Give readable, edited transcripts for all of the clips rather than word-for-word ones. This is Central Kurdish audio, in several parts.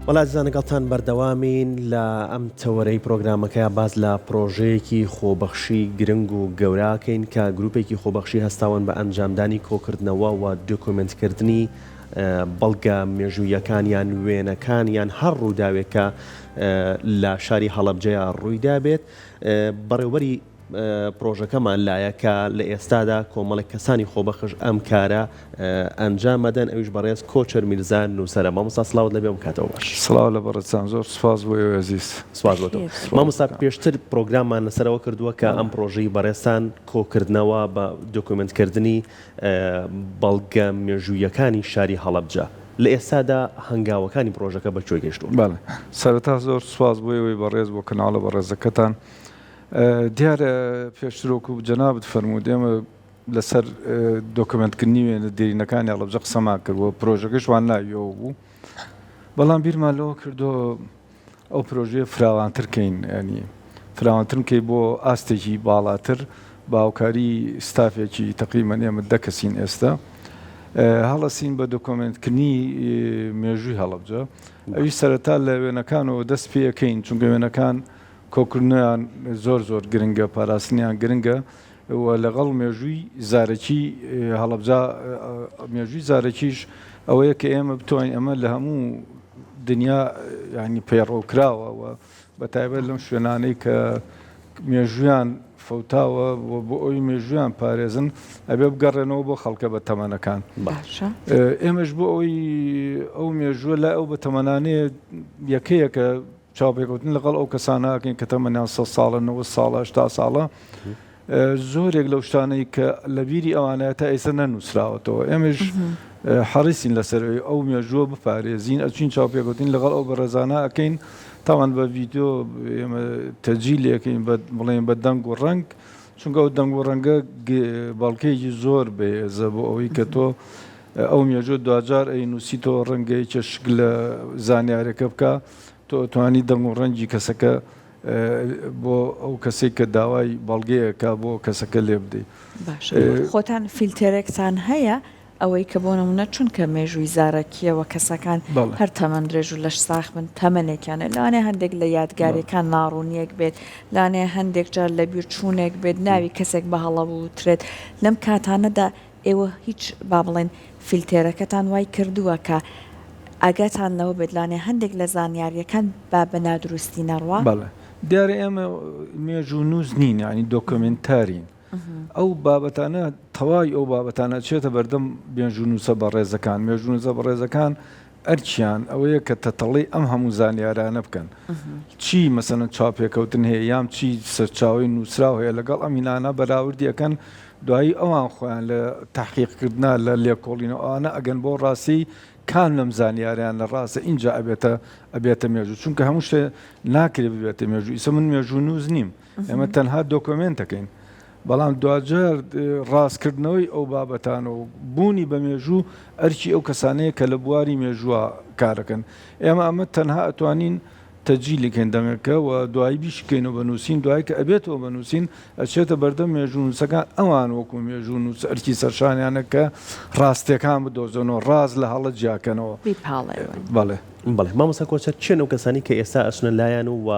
بەڵێ ئازیزان لەگەڵتان بەردەوامین لە ئەم تەوەرەی پرۆگرامەکەیا باس لە پرۆژەیەکی خۆبەخشی گرنگ و گەوراکەین کە گروپێکی خۆبەخشی هەستاون بە ئەنجامدانی کۆکردنەوە و دۆکۆمێنتکردنی بەڵگە مێژوویەکان یان وێنەکان یان هەر ڕووداوێک کە لە شاری هەڵەبجەیا ڕوویدابێت بەڕێوبەری پرۆژەکەمان لایە کە لە ئێستادا کۆمەڵێک کەسانی خۆبەخش ئەم کارە ئەنجام ئەدەن ئەویش بەڕێز کۆچەر میرزا نووسەرە مامۆستا سڵاوت لەبێ ئەم کاتەوە باش. سڵاو لە بەڕێزتان زۆر سوپاس بۆ ئێوەی ئەزیز. سوپاس بۆ تۆ مامۆستا پێشتر پرۆگراممان لەسەرەوە کردووە کە ئەم پرۆژەی بەڕێزتان کۆکردنەوە بە دۆکۆمێنت کردنی بەڵگە مێژوویەکانی شاری هەڵەبجە لە ئێستادا هەنگاوەکانی پرۆژەکە بە کوێ گەیشتووە؟ بەڵێ سەرەتا زۆر سوپاس بۆ ئێوەی بەڕێز بۆ کەناڵە بەڕێزەکەتان دیارە پێشتر وەکو جەنابت فەرمووت ئێمە لەسەر دۆکۆمێنتکردنی وێنە دێرینەکانی هەڵەبجە قسەمان کرد و پرۆژەکەشمان ناوی ئەوە بوو بەڵام بیرمان لەوە کردو ئەو پرۆژەیە فراوانتر کەین ینی فراوانتر بکەی بۆ ئاستێکی باڵاتر بە هاوکاری ستافێکی تقریبا ئێمە دە کەسین ئێستا هەڵەسین بە دۆکۆمێنتکردنی مێژووی هەڵەبجە ئەوی سەرەتا لە وێنەکانەوە دەست پێەکەین چونکە وێنەکان کۆکردنەوەیان زۆر زۆر گرنگە، پاراستنیان گرنگە و لەگەڵ مێژووی زارەکی هەڵەبجە، مێژووی زارەکیش ئەوەیە کە ئێمە بتوانین ئەمە لە هەموو دنیا یانی پەیڕەو کراوە و بە تایبەت لەم شوێنانەی کە مێژوویان فەوتاوە و بۆ ئەوی مێژوویان پارێزن ئەبێ بگەڕێنەوە بۆ خەڵکە بە تەمەنەکان. باشە. ئێمەش بۆ ئەوەی ئەو مێژووە لای ئەو بە تەمەنانەیە یەکەیەکە چاوپێکەوتن لەگەڵ ئەو کەسانە ئەکەین کە تەمەنیان سە ساڵە 90 ساڵە هەشتا ساڵە زۆرێک لەو شتانەی کە لە بیری ئەوانە تا ئێستا نەنووسراوەتەوە ئێمەش حەڕیسین لەسەر ئەو مێژووە بپارێزین ئەچین چاوپێکەوتن لەگەڵ ئەو بەڕێزانە ئەەکەین تاوان بە ڤیددیو ئێمە تەجی لەکەین بە بڵێن بە دەنگ و ڕەنگ چونکە ئەو دەنگ و ڕەنگە بەڵکەیەکی زۆر بەهێزە بۆ ئەوەی کە تۆ ئەو مێژوو دواجار ئەی نووسیتەوە ڕەنگە یەکێ شک لە زانیارەکە بکا تۆ ئەتوانی دەنگ و ڕەنگی کەسەکە بۆ ئەو کەسەی کە داوای بەڵگەیەکە بۆ کەسەکە لێ بدەی. باشە خۆتان فیلتێرێکتان هەیە ئەوەی کە بۆ نمونە چونکە مێژووی زارەکییە وە کەسەکان هەر تەمەن درێژ و لەش ساخ بن تەمەنێکیان هەیە لەوانەیە هەندێک لە یادگاریەکان ناڕوونیەک بێت لەوانەیە هەندێک جار لەبیرچوونێک بێت ناوی کەسێک بە هەڵە بوترێت لەم کاتانەدا ئێوە هیچ با بڵێن فیلتێرەکەتان وای کردووە کە ئاگاتان لەوە بێت لانێ هەندێک لە زانیاریەکان با بە نادروستی نەڕوا؟ بەڵێ دیارە ئێمە مێژوونووس نین یانی دۆکۆمێنتارین ئەو بابەتانە تەواوی ئەو بابەتانە ئەچێتە بەردەم مێژوونووسە بەڕێزەکان مێژوونووسە بەڕێزەکان ئەرکیان ئەوەیە کە تەتەڵەی ئەم هەموو زانیارانە بکەن چی مەسەلەن چاوپێکەوتن هەیە یان چی سەرچاوەی نووسراو هەیە لەگەڵ ئەم هینانە بەراوردی ئەکەن دوایی ئەوان خۆیان لە تەحقیقکردنا لە لێکۆڵینەوە ئەوانە ئەگەن بۆ ڕاستی کام لەم زانیاریان لە ڕاستە ئینجا ئەبێتە ئەبێتە مێژوو چونکە هەموو شتێ ناکرێ ببێتە مێژوو ئیسە من مێژوو نووس نیم ئێمە تەنها دۆکۆمێنتەکەین بەڵام دواجار ڕاستکردنەوەی ئەو بابەتانە و بوونی بە مێژوو ئەرکی ئەو کەسانەیە کە لە بواری مێژووە کارەکەن ئێمە ئەمە تەنها ئەتوانین تەجیلی کەین دەنگەکە و دوایی بیشکەینەوە بە نووسین دوایی کە ئەبێتەوە بە نووسین ئەچێتە بەردەم مێژوونووسەکان ئەوان وەکو مێژوونووس ئەرکی سەرشانیانە کە ڕاستیەکان بدۆزنەوە ڕاست لە هەڵە جیاکەنەوە بیپاڵێون. بەڵێ. بەڵێ مامۆستا کۆچەر کێن ئەو کەسانەی کە ئێستا ئەچنە لایان و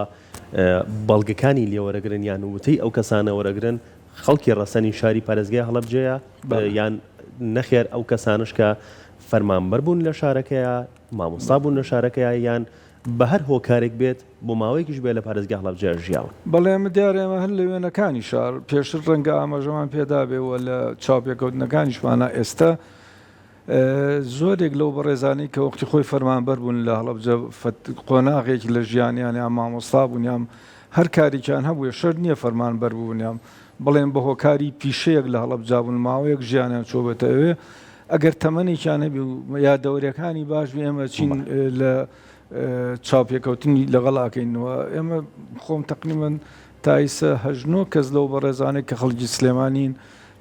بەڵگەکانی لێ وەرەگرن یان وتەی ئەو کەسانە وەرەگرن خەڵکی ڕەسەنی شاری پارێزگای هەڵەبجەیە یان نەخێر ئەو کەسانش کە فەرمانبەر بوون لە شارەکەیە مامۆستا بوون لە شارەکەیە یان بە هەر هۆکارێک بێت بۆ ماوەیەکیش بێت لە پارێزگای هەڵەبجە ژیاون. بەڵێ ئەمە دیارە ئێمە هەر لە وێنەکانی شار پێشتر ڕەنگە ئاماژەمان پێدابێ و لە چاوپێکەوتنەکانیشمانا ئێستا زۆرێک لەو بەڕێزانەی کە وەختی خۆی فەرمانبەر بوون لە هەڵەبجە قۆناغێک لە ژیانیان یان مامۆستا بوون یان هەر کارێکیان هەبووە شەرت نییە فەرمانبەر بوون یان بڵێن بە هۆکاری پیشەیەک لە هەڵەبجە بوون ماوەیەک ژیانیان چۆبێتە ئەوێ ئەگەر تەمەنێکیان هەبی و یادەوەریەکانی باش بێ ئێمە چین لە چاوپێکەوتنی لەگەڵ ئەکەینەوە ئێمە خۆم تەقریبەن تا ئیسە هەژنۆ کەس لەو بەڕێزانەی کە خەڵکی سلێمانین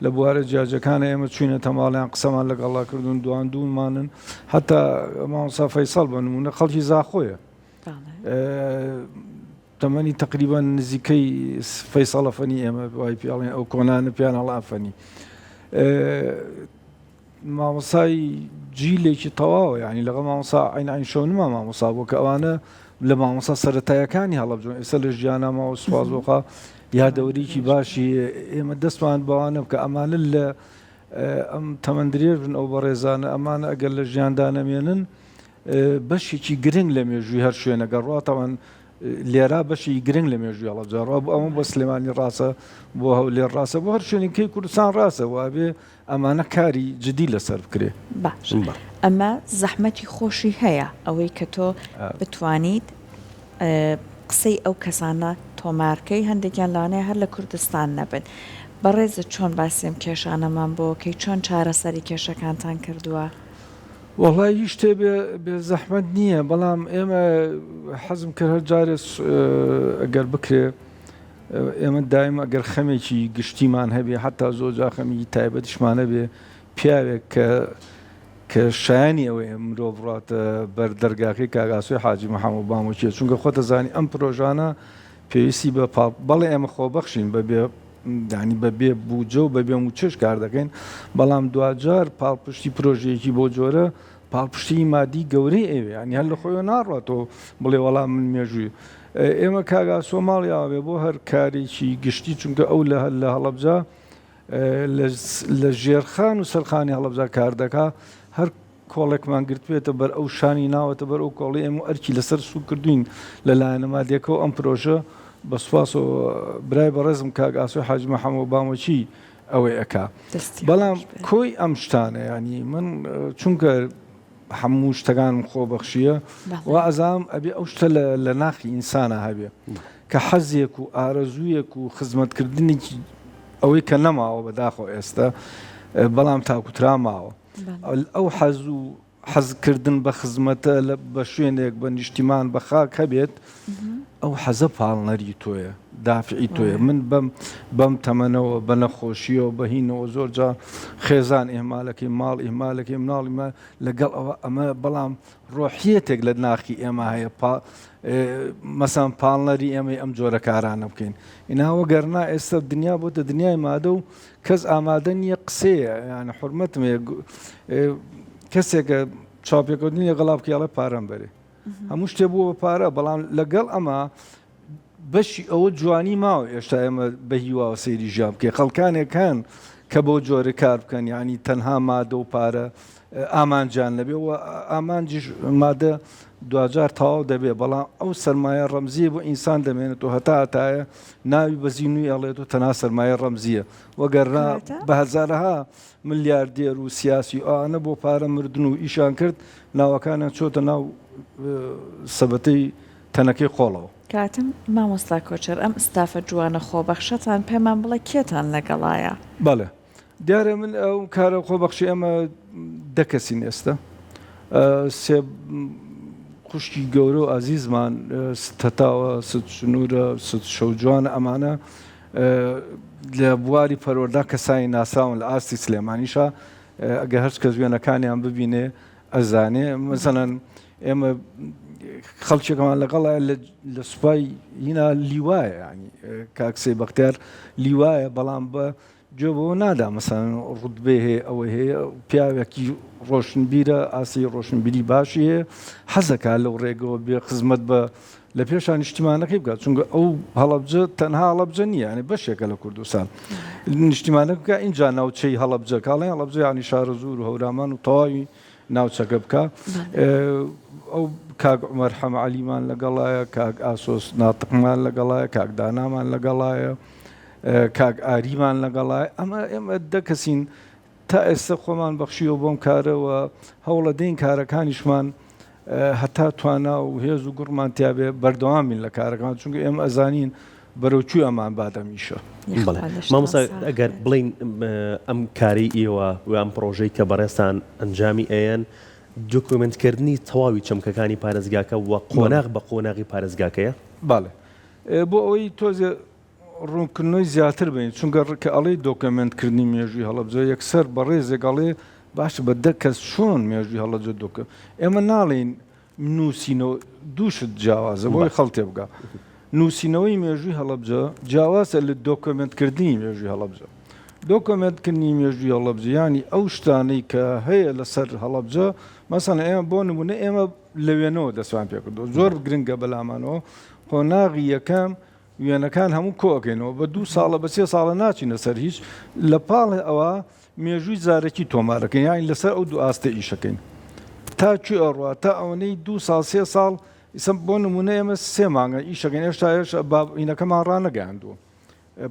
لە بوارە جیاجەکانە ئێمە چوینەتە ماڵیان قسەمان لەگەڵا کردوون دواندوونمانن حتا مامۆستا فەیسەڵ بە نمونە خەڵکی زاخۆیە تەمەنی تقریبا نزیکەی فەیسەڵە فەنی ئێمە وای پیاڵێن ئەو کۆنانە پیان هەڵافەنی. مامۆسای جیلێکی تەواوە یانی لەگەڵ مامۆسا عین عین شەونما مامۆسا بوو کە ئەوانە لە مامۆسا سەرەتایەکانی هەڵەبجەن ئێستا لە ژیانا ماوە سوپاس بۆ خوا یادەوەریکی باشی ئێمە دەستمان بەوانە بکە ئەمانە لە ئەم تەمەن درێژ بن ئەو بەڕێزانە ئەمانە ئەگەر لە ژیاندا نەمێنن بەشێکی گرنگ لە مێژووی هەر شوێنەکە ڕاتەوەن لێرا بەشی گرنگ لە مێژووی هەڵەبجە ڕا بۆ ئەمە بۆ سلێمانی ڕاستە بۆ هەولێر ڕاستە بۆ هەر شوێنێکی کوردستان ڕاستە وابێ ئەمانە کاری جدی لەسەر بکرێ. باشە ئەمە زەحمەتی خۆشی هەیە ئەوەی کە تۆ بتوانیت قسەی ئەو کەسانە تۆمارکەی هەندێکیان لەوانەیە هەر لە کوردستان نەبن بەڕێزت چۆن باسی ئەم کێشانەمان بۆ کەی چۆن چارەسەری کێشەکانتان کردووە؟ وەڵای هیچ شتێ بێ بێ زەحمەت نییە بەڵام ئێمە حەزم کرد هەر جارێ ئەگەر بکرێ ئێمە دایم ئەگەر خەمێکی گشتیمان هەبێ حتا زۆر جا خەمێکی تایبەتیشمان هەبێ پیاوێک کە کە شایانی ئەوەیە مرۆڤ بڕاتە بەر دەرگاکەی کاک ئاسۆی حاجی محەممەد بامۆکیە چونکە خۆتە زانی ئەم پرۆژانە پێویستی بە پاڵ بەڵێ ئێمە خۆبەخشین بە بێ یانی بە بێ بوجە و بە بێ موچەش کار دەکەین بەڵام دواجار پاڵپشتی پرۆژەیەکی بۆ جۆرە پاڵپشتی مادی گەورەی ئەوێ ینی هەر لە خۆیەوە ناڕاتەوە بڵێ وەڵام من مێژووی ئێمە کاک ئاسۆ ماڵی ئاوێ بۆ هەر کارێکی گشتی چونکە ئەو لە هەر لە هەڵەبجە لە ژێرخان و سەرخانی هەڵەبجە کار دەکا هەر کۆڵێکمان گرتبێتە بەر ئەو شانی ناوەتە بەر ئەو کۆڵی ئێمە ئەرکی لەسەر سوک کردوین لە لایەنە مادیەکەەوە ئەم پرۆژە بە سوپاسەوە برای بەڕێزم کاک ئاسۆی حاجی محەممەد بامۆکی ئەوەی ئەکا بەڵام کۆی ئەم شتانە ینی من چونکە هەموو شتەکانم خۆبەخشییە وا ئەزانم ئەبێ ئەو شتە لە ناخی ئینسانا هەبێ کە حەزێک و ئارەزوویەک و خزمەتکردنێکی ئەوەی کە نەماوە بەداخەوە ئێستا بەڵام تاکوترا ماوە ئەو حەز و حەزکردن بە خزمەتە لە بە شوێنێک بە نیشتیمان بە خاک هەبێت ئەو حەزە پاڵنەری تۆیە دافعی تۆیە من بەم بەم تەمەنەوە بە نەخۆشیەوە بە هینەوە زۆر جار خێزان ئیهمالەکەی ماڵ ئیهمالەکەی مناڵی مە لەگەڵ ئەوە ئەمە بەڵام ڕۆحیەتێک لە ناخی ئێمە هەیە پا مەسان پاڵنەری ئێمەی ئەم جۆرە کارانە بکەین ئیناوە گەرنا ئێستا دنیا بۆتە دنیای مادە و کەس ئامادە نییە قسەیە یان حرمەتم هەیە کەسێکە چاپێکردنی لەگەڵا بکەی ئەڵێ پارەم بەرێ هەموو شتێ بووە بە پارە بەڵام لەگەڵ ئەمە بەشی ئەوە جوانی ماوە ئێشتا ئێمە بە هیواوە سەیری ژیان بکەین خەڵکانێک هەن کە بۆ جۆرە کار بکەن یعنی تەنها مادە و پارە ئامانجیان نەبێ و ئامانجیش مادە دواجار تەواو دەبێ بەڵام ئەو سەرمایە ڕەمزیە بۆ ئینسان دەمێنێت و هەتا هەتایە ناوی بە زینووی ئەڵێت و تەنها سەرمایە ڕەمزیە وەگەرنا بە هەزارەها ملیاردێر و سیاسی و ئەوانە بۆ پارە مردن و ئیشیان کرد ناوەکانیان چۆتە ناو سەبەتەی تەنەکەی قۆڵەوە. کاتم، مامۆستا کۆچەر ئەم ستافە جوانە خۆبەخشەتان پێمان بڵێ کێتان لەگەڵایە؟ بەڵێ دیارە من ئەو کارە خۆبەخشی ئێمە دە کەسین ئێستا سێ خوشکی گەورە و ئازیزمان ست هەتاوە ست سنوورە ست شەوجوانە ئەمانە لە بواری پەروەردە کەسانی ناسراون لە ئاستی سلێمانیشا ئەگەر هەرچ کەس وێنەکانیان ببینێ ئەزانێ مەسەلەن ئێمە خەڵکێکمان لەگەڵە لە سوپای هینا لیوایە ینی کاکسەی بەختیار لیوایە بەڵام بە گوێ بەوە نادا مەسەلەن ڕوتبەی هەیە ئەوەی هەیە پیاوێکی ڕۆشنبیرە ئاستی ڕۆشنبیری باشی هەیە حەزەکا لەو ڕێگەوە بێ خزمەت بە لە پێشا نیشتیمانەکەی بکات چونکە ئەو هەڵەبجە تەنها هەڵەبجە نییە یعنی بەشێکە لە کوردستان نیشتیمانە بکە اینجا ناوچەی هەڵەبجە کاڵی هەڵەبجە ینی شارەزوور و هەورامان و تەواوی ناوچەکە بکە ئەو کاک عمر حەمەعلیمان لەگەڵایە کاک ئاسۆس ناتقمان لەگەڵایە کاک دانامان لەگەڵایە کاک ئاریمان لەگەڵایە ئەمە ئێمە دە کەسین تا ئێستا خۆمان بەخشیوە بۆم کارە و هەوڵەدەین کارەکانیشمان هەتا توانا و هێز و گوڕمان تیاابێ بەردەوام بین لە کارەکان چونکە ئێمە ئەزانین بەرەو کوێ ئەمان بادەمیشە مامۆستا ئەگەر بڵین ئەم کاری ئێوە و ئەم پرۆژەی کە بەڕێزتان ئەنجامی ئەیەن دۆکۆمنتکردنی تەواوی چەمکەکانی پارێزگاکە و قۆناغ بە قۆناغی پارێزگاکەیە بەڵێ بۆ ئەوەی تۆزێ ڕوونکردنەوەی زیاتر بەین چونکە کە ئەڵێی دۆکۆمێنت کردنی مێژووی هەڵەبجە یەکسەر بەڕێزێک ئەڵێ باشە بە دە کەس چۆن مێژووی هەڵەبجە دۆکە ئێمە ناڵێین نووسینەوە دوو شت جیاوازە بۆی خەڵک تێبگا نووسینەوەی مێژووی هەڵەبجە جیاوازە لە دۆکۆمێنت کردنی مێژووی هەڵەبجە. دۆکۆمێنت کردنی مێژووی هەڵەبجە یانی ئەو شتانەی کە هەیە لەسەر هەڵەبجە مەسەلەن ئێمە بۆ نمونە ئێمە لە وێنەوە دەستمان پێکردووە زۆر گرنگە بەلامانەوە قۆناغی یەکەم وێنەکان هەموو کۆکەینەوە بە دوو ساڵە بە سێ ساڵە ناچینە سەر هیچ لە پاڵ ئەوە مێژووی زارەکی تۆمارەکەین یانی لەسەر ئەو دوو ئاستە ئیشەکەین تا کوێ ئەڕوا تا ئەوەنەی دوو ساڵ سێ ساڵ ئیسە بۆ نمونە ئێمە سێ مانگە ئیشەکەین هێشتا هێشتا بابینەکەمان ڕانەگەیاندووە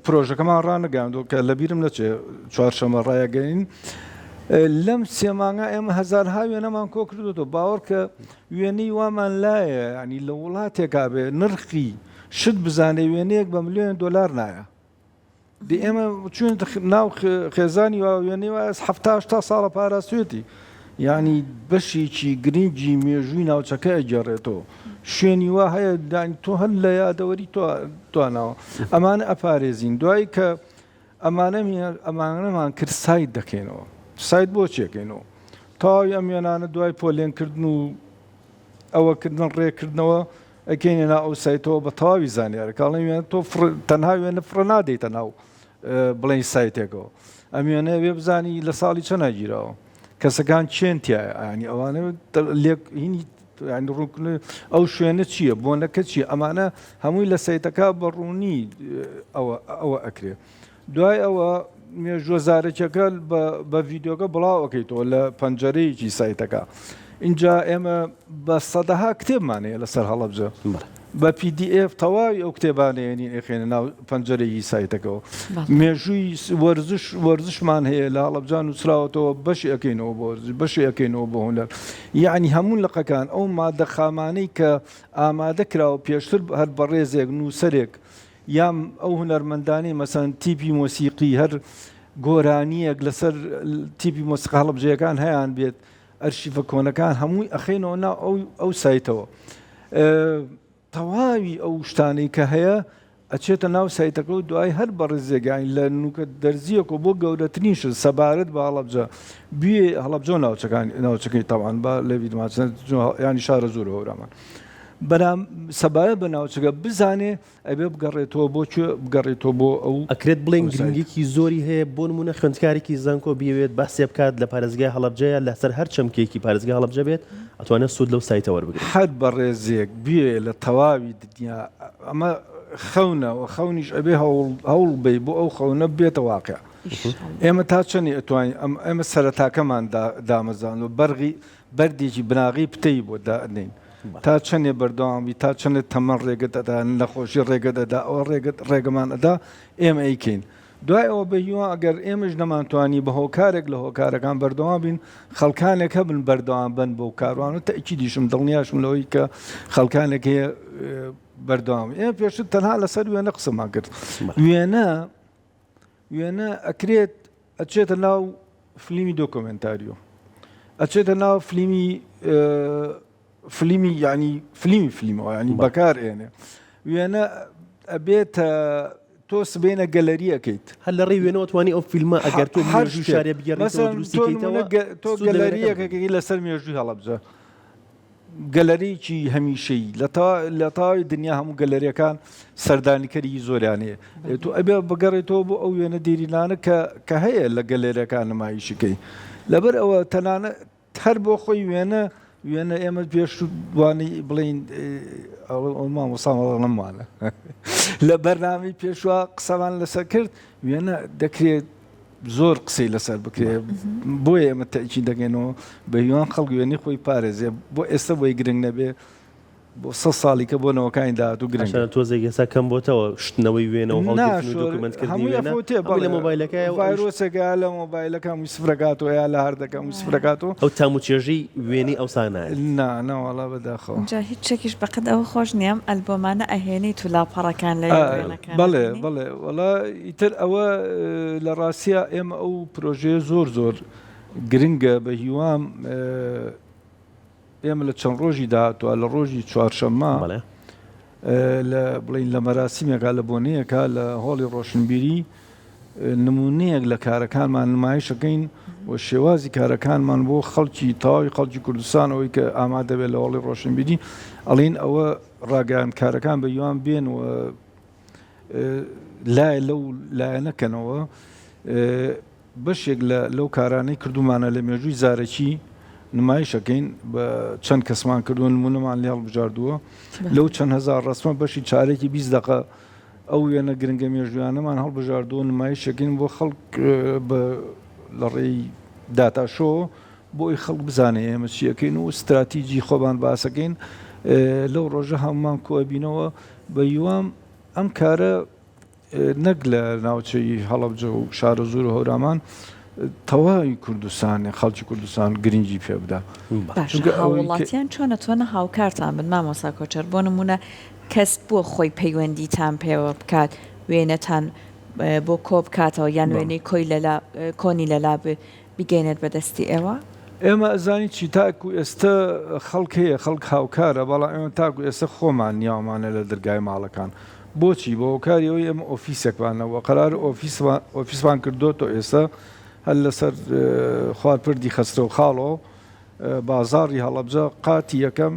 پرۆژەکەمان ڕانەگەیاندووە کە لەبیرم نەچێ چوارشەمە ڕایەگەین لەم سێ مانگە ئێمە هەزارها وێنەمان کۆ کردوێتەوە باوەڕ کە وێنەی وامان لایە ینی لە وڵاتێکا بێ نرخی شت بزانێ وێنەیەک بە ملیۆن دۆلار نایە دی ئێمە چوین ناو خێزانی وا وێنەی وا هەفتا ساڵە پاراستوێتی یانی بەشێکی گرنگی مێژووی ناوچەکە ئەگێڕێتەوە شوێنی وا هەیە دانی تۆ هەر لە یادەوەری تواناوە ئەمانە ئەپارێزین دوایی کە ئەمانە ئەمانەمان کرد سایت دەکەینەوە سایت بۆ چێکەینەوە تەواوی ئەم وێنانە دوای پۆلێنکردن و ئەوەکردن ڕێکردنەوە ئەکەینە ناو ئەو سایتەوە بە تەواوی زانیارە کاڵێن وێنە تۆ تەنها وێنە فڕە نادەیتە ناو بڵێن سایتێکەوە ئەم وێنە وێ بزانی لە ساڵی چەند گیراوە کەسەکان چێن تایە ینی ئەوانە لێک هینی ینی ڕوون ئەو شوێنە چییە بۆنەکە چییە ئەمانە هەمووی لە سایتەکە بە ڕوونی ئەوە ئەوە ئەکرێ دوای ئەوە مێژووە زارەکیەکە بە ڤیددیوکە بڵاو ئەەکەیتەوە لە پەنجەرەیەکی سایتەکە اینجا ئێمە بە سەدەها کتێبمان هەیە لەسەر هەڵەبجە بە PDF تەواوی ئەو کتێبانەیەنی ئەخێنە ناو پەنجەرەی سایتەکەەوە مێژووی وەرزش وەرزشمان هەیە لە هەڵەبجان نووسراوەتەوە بەشی ئەەکەینەوە بۆ وەرزش بەشی ئەەکەینەوە بۆ هونەر یعنی هەموو لقەکان ئەو مادە خامانەی کە ئامادە کراوە پێشتر هەر بەڕێزێک نووسەرێک یان ئەو هونەرمەندانەی مەسەن تیپی مۆسیقی هەر گۆرانیەک لەسەر تیپی مۆسیقا هەڵەبجەیەکان هەیان بێت ئەرشیفە کۆنەکان هەمووی ئەخەینەوە ناو ئەو ئەو سایتەوە تەواوی ئەو شتانەی کە هەیە ئەچێتە ناو سایتەکە و دوای هەر بەڕێزێگەین لە نوکە دەرزیەکە بۆ گەورەترین شت سەبارەت بە هەڵەبجە بێ هەڵەبجە و ناوچەکان ناوچەکەی تاوان بە لەوی ینی شارە زۆر هەورامان بەلام سەبارەت بە ناوچەکە بزانێ ئەبێ بگەڕێتەوە بۆ کوێ بگەڕێتەوە بۆ ئەو ئەکرێت بڵێین ئەو سایتە. گرنگیەکی زۆری هەیە بۆ نمونە خوێندکارێکی زانکۆ بیەوێت بەحسێ بکات لە پارێزگای هەڵەبجە یا لەسەر هەر چەمکێکی پارێزگای هەڵەبجە بێت ئەتوانێت سوود لەو سایتە وەربگرێت. هەر بەڕێزێک بیەوێ لە تەواوی دنیا ئەمە خەونە و خەونیش ئەبێ هەوڵ هەوڵ بەی بۆ ئەو خەونە بێتە واقع ئێمە تا چەنی ئەتوانین ئەم ئێمە سەرەتاکەمان دا دامەزراندوە بەرغی بەردێکی بناغەی پتەوی بۆ دائەنێین تا چەندێ بەردەوام بی تا چەندێ تەمەن ڕێگەت ئەدا نەخۆشی ڕێگەت ئەدا ئەوە ڕێگەت ڕێگەمان ئەدا ئێمە ئەیکەین دوای ئەوە بە هیوا ئەگەر ئێمەش نەمانتوانی بە هۆکارێک لە هۆکارەکان بەردەوام بین خەڵکانێک هەبن بەردەوام بن بۆ کاروان و تەئکیدیشم دڵنیاشم لەوەی کە خەڵکانێک هەیە بەردەوام ئێمە پێشتر تەنها لەسەر وێنە قسەمان کرد وێنە وێنە ئەکرێت ئەچێتە ناو فلیمی دۆکۆمێنتاریۆ ئەچێتە ناو فلیمی فلیمی یعنی فلیمی فلیمەوە ینی بەکار ئێنێ وێنە ئەبێتە تۆ سبینە گەلەریەکەیت هەر لە ڕێی وێنەوە توانی ئەو فیلمە ئەگەر تۆ هەر شارێ بگەڕێتەوە دروستی کەیتەوە تۆ گەلەریەکەی لەسەر مێژووی هەڵەبجە گەلەریی هەمیشەیی لە تەواوی دنیا هەموو گەلەریەکان سەردانیکەری زۆریان هەیە تۆ ئەبێ بگەڕێتەوە بۆ ئەو وێنە دێرینانە کە کە هەیە لە گەلەریەکان نمایشیکەی لەبەر ئەوە تەنانە هەر بۆ خۆی وێنە وێنە ئێمە پێش وانی بڵین مامۆسامەڵەمانە لە بەرنامی پێشوە قسەمان لەسەر کرد وێنە دەکرێت زۆر قسەی لەسەر بکرێ بۆیە ئێمە تەئکید دەکەینەوە بە هیوان خەڵک وێنەی خۆی پارێزێ بۆ ئێستا بۆی گرنگ نەبێ بۆ سە ساڵی کە بۆ نەوەکانی داهاتوو گرنگە. هەرچەندە تۆزێک ئێستا کەم بۆتەوە شتنەوەی وێنە و هەڵگرتن و دۆکومێنتکردنی هەمووی وێنە ئەفەوتێ هەمووی لە بەڵێ مۆبایلەکەیە و ئەویش ڤایرۆسێکە یا لە مۆبایلەکە هەمووی سفرەکاتەوە یا لە هاردەکە هەمووی سفرەکاتەوە. ئەو تام و چێژەی وێنەی ئەوسا نایەت. نا نەوەڵا بەداخەوە. جا هیچ شتێکیش بەقەد ئەوە خۆش نیە ئەم ئەلبۆمانە ئەهێنیت و لاپەڕەکان لە وێنەکان بەڵێ ئەبینی. بەڵێ وەڵا ئیتر ئەوە لە ڕاستیا ئێمە ئەو پرۆژەیە زۆر زۆر گرنگە بە هیوام ئێمە لە چەند ڕۆژی داهاتوە لە ڕۆژی چوارشەممە بەڵێ لە بڵین لە مەراسیمێکا لە بۆنەیەکە لە هۆڵی ڕۆشنبیری نمونەیەک لە کارەکانمان نمایشەکەین و شێوازی کارەکانمان بۆ خەڵکی تەواوی خەڵکی کوردستان ئەوەی کە ئامادە بێت لە هۆڵی ڕۆشنبیری ئەڵین ئەوە ڕاگەیاندکارەکان بە یوان بێن و لای لەو لایەنەکەنەوە. بەشێک لە لەو کارانەی کردوومانە لە مێژووی زارەکی نمایش ئەکەین بە چەند کەسمان کردووە نموونەمان لێ هەڵبژاردووە لەو چەند هەزار ڕەسمە بەشی چارێکی 20 دەقە ئەو وێنە گرنگە مێژوویانەمان هەڵبژاردووە نمایش ئەکەین بۆ خەڵک بە لە ڕێی داتاشۆ بۆ ئەوی خەڵک بزانێ ئێمە چی ئەکەین و ستراتیجی خۆمان باسەکەین لەو ڕۆژە هەمومان کۆبینەوە بە هیوام ئەم کارە نەک لە ناوچەی هەڵەبجە و شارەزوور و هەورامان تەواوی کوردستان خەڵکی کوردستان گرنگی پێ بدا. باشە هاووڵاتیان چۆن ئەتوانن هاوکارتان بن مامۆستا کۆچەر بۆ نموونە کەس بووە خۆی پەیوەندیتان پێوە بکات وێنەتان بۆ کۆ بکاتەوە یان وێنەی کۆی لەلا کۆنی لەلا بیگەینێت بە دەستی ئێوە؟ ئێمە ئەزانی چی تاکو ئێستە خەڵک هەیە خەڵک هاوکارە بەڵام ئێمە تاکو ئێستە خۆمان نیاومانە لە دەرگای ماڵەکان بۆچی بە هۆکاری ئەوەی ئێمە ئۆفیسێکمان نەبووە قەرارە ئۆفیسمان ئۆفیسمان کردۆتەوە ئێستە هەر لەسەر خوار پردی خەسرەو خاڵۆ بازاڕی هەڵەبجە قاتی یەکەم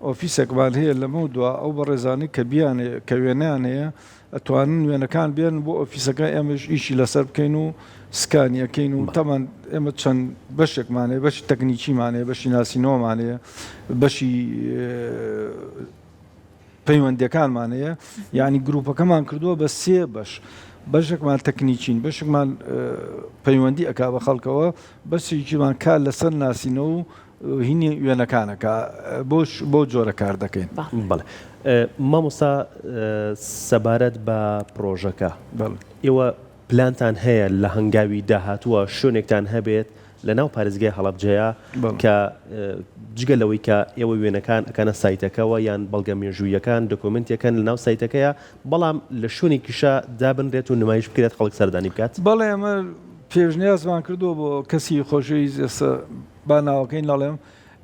ئۆفیسێکمان هەیە لەمەو دوا ئەو بەڕێزانەی کە بیانێ کە وێنەیان هەیە ئەتوانن وێنەکان بێنن بۆ ئۆفیسەکە ئێمەش ئیشی لەسەر بکەین و سکانی ئەکەین و تەمان ئێمە چەند بەشێکمان هەیە بەشی تەکنیکیمان هەیە بەشی ناسینەوەمان هەیە بەشی پەیوەندیەکانمان هەیە یعنی گروپەکەمان کردووە بە سێ بەش بەشێکمان تەکنیکین بەشێکمان پەیوەندی ئەک بە خەڵکەوە بەشێکیمان کار لەسەر ناسینەوە و هینی وێنەکانەکە بۆش بۆ جۆرە کار دەکەین. بەڵێ مامۆستا سەبارەت بە پرۆژەکە ئێوە پلانتان هەیە لە هەنگاوی داهاتووە شوێنێکتان هەبێت لە ناو پارێزگای هەڵەبجەیە کە جگە لەوەی کە ئێوە وێنەکان ئەکەنە سایتەکەوە یان بەڵگە مێژوویەکان دۆکۆمنتەکەن لە ناو سایتەکەیە بەڵام لە شوێنێکیشە دابنرێت و نمایش بکرێت خەڵک سەردانی بکات؟ بەڵێ ئێمە پێشنیازمان کردووە بۆ کەسی خۆشەویست ئێستا با ناوەکەی نەڵێم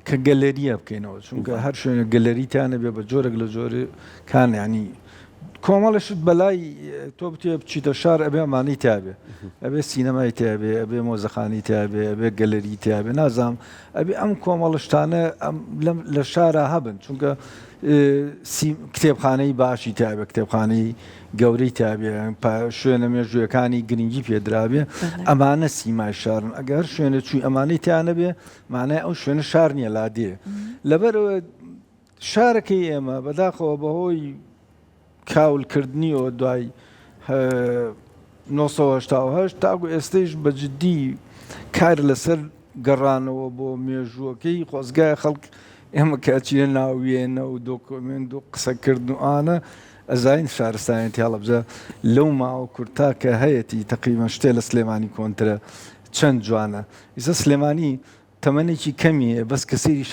کە گەلەریە بکەینەوە چونکە هەر شوێنێک گەلەری تیا نەبێ بە جۆرێک لە جۆرەکان ینی کۆمەڵە شت بەلای تۆ بتێ بچیتە شار ئەبێ ئەمانەی تابێ ئەبێ سینەمای تابێ ئەبێ مۆزەخانی تابێ ئەبێ گەلەری تابێ نازانم ئەبێ ئەم کۆمەڵە شتانە لە شارا هەبن چونکە کتێبخانەی باشی تابێ کتێبخانەی گەورەی تابێ شوێنە مێژوویەکانی گرنگی پێدرابێ ئەمانە سیمای شارن ئەگەر شوێنە چووی ئەمانەی تیا نەبێ مانای ئەو شوێنە شار نییە لادێ لەبەرەوە شارەکەی ئێمە بەداخەوە بەهۆی کاولکردنیەوە دوای 1970 تاکو ئێستەیش بە جدی کار لەسەر گەڕانەوە بۆ مێژووەکەی خۆزگای خەڵک ئێمە کە ئەچینە ناو وێنە و دۆکۆمێنت و قسەکردن و ئانە ئەزانین شارستانیەتی هەڵەبجە لەو ماوە کورتە کە هەیەتی تەقریبەن شتێ لە سلێمانی کۆنترە چەند جوانە ئیستا سلێمانی تەمەنێکی کەمی هەیە بەس کە سەیری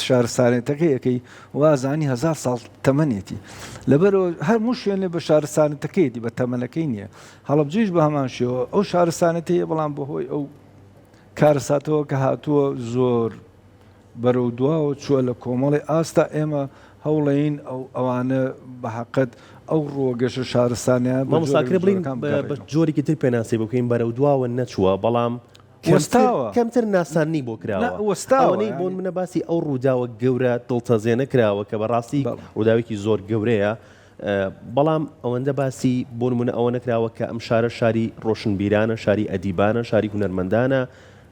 شارستانێتەکەی ئەکەی وازانی هەزار ساڵ تەمەنێتی لەبەرەوە هەموو شوێنێ بە شارستانەتەکەیەتی بە تەمەنەکەی نییە هەڵەبجەیش بە هەمان شێوە ئەو شارستانەتی هەیە بەڵام بەهۆی ئەو کارەساتەوە کە هاتووە زۆر بەرەو دواوە چووە لە کۆمەڵی ئاستا ئێمە هەوڵەین ئەو ئەوانە بە حەقت ئەو ڕووە گەشە شارستانیان بە مامۆستا جۆرێک کرێ لە بڵێین جۆرەکان بە بگەڕێینەوە. جۆرێکی تر پێناسەی بۆ بکەین بەرەو دواوە نەچووە بەڵام کەمتر وەستاوە. کەمتر ناساندنی بۆ نا کراوە وەستاوە ئەوەنەی بۆ یانی. نمونە باسی ئەو ڕووداوە گەورە دڵتەزێنە کراوە کە بەڕاستی بەڵێ. ڕووداوێکی زۆر گەورەیە بەڵام ئەوەندە باسی بۆ نمونە ئەوە نەکراوە کە ئەم شارە شاری ڕۆشنبیرانە شاری ئەدیبانە شاری هونەرمەندانە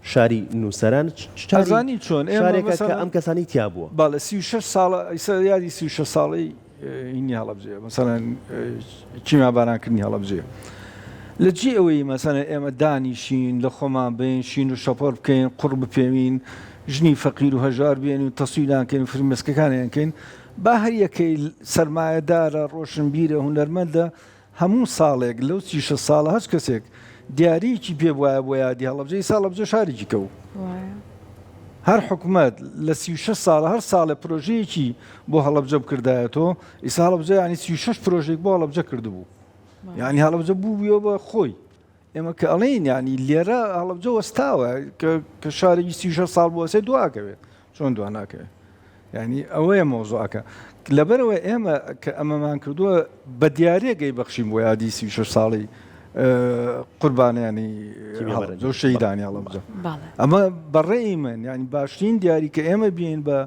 شاری نووسەران شاری ئەزانی چۆن ئێمە شارێکە کە مەسەلەن ئەم کەسانەی تیا بووە. بەڵێ 36 ساڵە ئیستا یادی 36 ساڵەی هینی هەڵەبجەیە مەسەلەن کیمیابارانکردنی هەڵەبجەیە لە جێی ئەوەی مەسەلەن ئێمە دانیشین لە خۆمان بین شین و شەپۆر بکەین قوڕ بپێوین ژنی فەقیر و هەژار بێنین و تەسویران کەین و فرمێسکەکانیان کەین با هەر یەکەی سەرمایەدارە ڕۆشنبیرە هونەرمەندە هەموو ساڵێک لەو 36 ساڵە هەچ کەسێک دیاریەکی پێ بوایە بۆ یادی هەڵەبجە ئیستا هەڵەبجە شارێکی کە بوو هەر حکومەت لە 36 ساڵە هەر ساڵێ پرۆژەیەکی بۆ هەڵەبجە بکردایەتەوە ئیستا هەڵەبجە ینی 36 پرۆژێک بۆ هەڵەبجە کردبوو یعنی هەڵەبجە بوو بە خۆی ئێمە کە ئەڵێین یعنی لێرە هەڵەبجە وەستاوە کە شارێکی 36 ساڵ بوەسێ دواکەوێت چۆن دوا ناکەوێت یعنی ئەوەیە مەوزوعەکە لەبەرەوە ئێمە کە ئەمەمان کردووە بە دیارێک ئەی بەخشین بۆ یادی 36 ساڵی قوربانیانی هەڵەبجە و شەهیدانی هەڵەبجە ئەمە بەڕێی من یعنی باشترین دیاری کە ئێمە بین بە.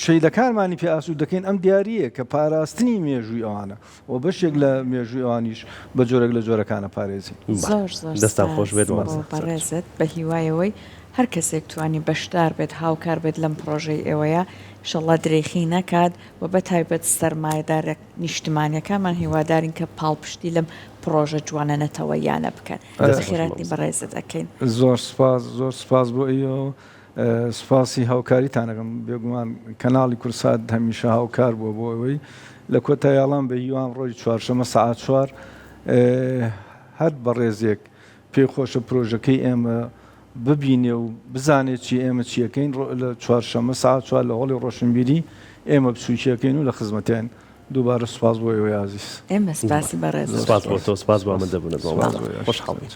شەیدەکانمانی پێ ئاسوود دەکەین ئەم دیارییە کە پاراستنی مێژووی ئەوانە و بەشێک لە مێژووی ئەوانیش بە جۆرێک لە جۆرەکانە پارێزین. زۆر زۆر دەستان خۆش سپاس بێت بۆ مامۆستا. بەڕێزت بە هیوای ئەوەی هەر کەسێک توانی بەشدار بێت هاوکار بێت لەم پڕۆژەی ئێوەیە ئیشەڵا درێخی نەکات و بە تایبەت سەرمایەدارە نیشتمانیەکانمان هیوادارین کە پاڵپشتی لەم پڕۆژە جوانە نەتەوەییانە بکەن. دەست خۆش بەخێرهاتنی مامۆستا. بەڕێزت ئەکەین. زۆر سپاس زۆر سپاس بۆ ئیوە سوپاسی هاوکاریتان ئەکەم، بێگومان کەناڵی کوردسات هەمیشە هاوکار بووە بۆ ئەوەی لە کۆتاییاڵان بە هیوام ڕۆژی چوارشەمە سەعات چوار هەر بەڕێزێک پێی خۆشە پرۆژەکەی ئێمە ببینێ و بزانێت چی ئێمە چیەکەین لە چوارشەمە سەعات چوار لە هۆڵی ڕۆشنبیری ئێمە بچووکیەکەین و لە خزمەتیان دووبارە سوپاس بۆ ئێوەی ئازیز. ئێمە سپاسی بەڕێزت سپاس بۆ دەکەین. تۆ سپاس بۆ ئامادەبوونت سپاس بۆ مامۆستا ئێوەش. خۆشحاڵ بین.